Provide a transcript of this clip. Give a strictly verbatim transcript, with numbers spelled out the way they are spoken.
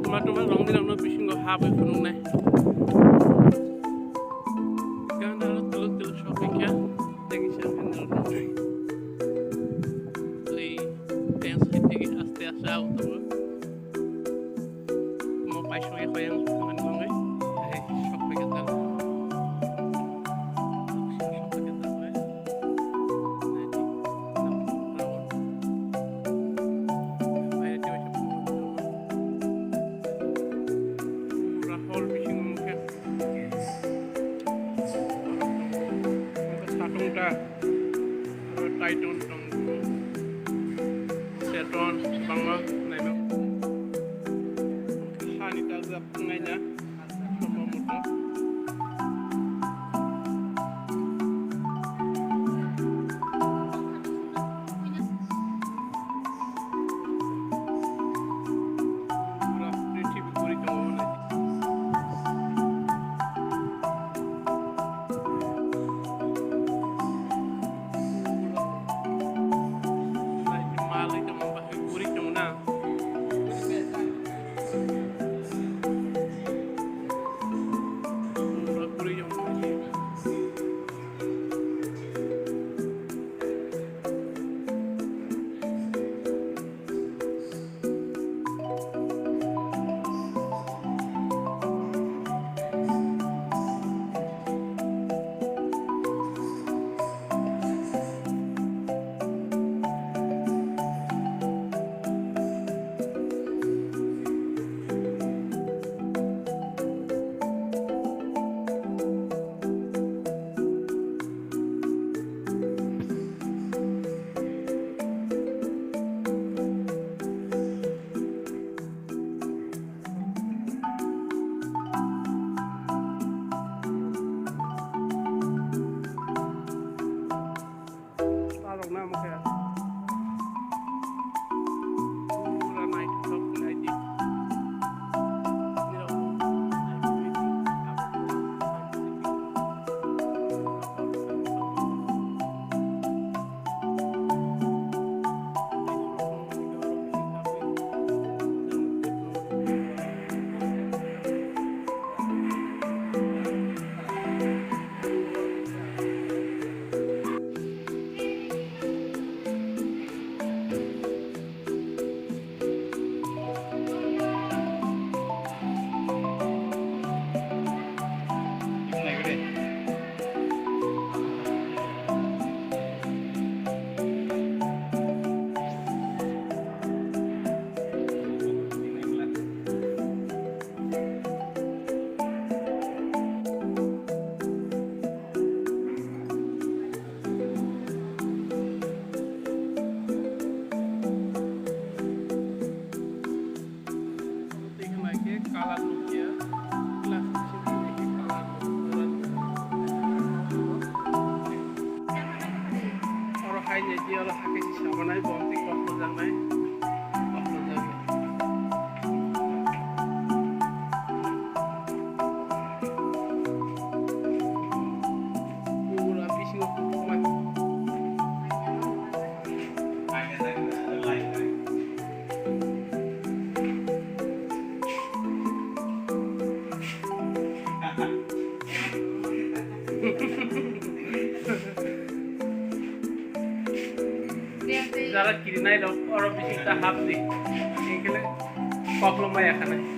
Tuma tuma rong ni rong no bisingo ha bai phunuk nai. Gana lo tuluk tuluk shopping kya. Thank you, sir. Ui, dance khe tege aste aste au tongo. Mo paisok ya koyang mangan mangai. Hai, shopping kya tal. Shopping kya tal. Pura hall bisingo mokhe. Satung ta, aro Titan tongo. Seton, bangma, naima. Hani ta jab ngai na. Parok na mo khe. Pura naithothok khlai di. Oro hai nai di, oro hakhe si samanai, bo tei kok rwjaknai. Kok rwjak. Pura bisingo kuphukma. Jara kirinai rok oro bising ta hap di. Engkhe le kok lomaya khanai.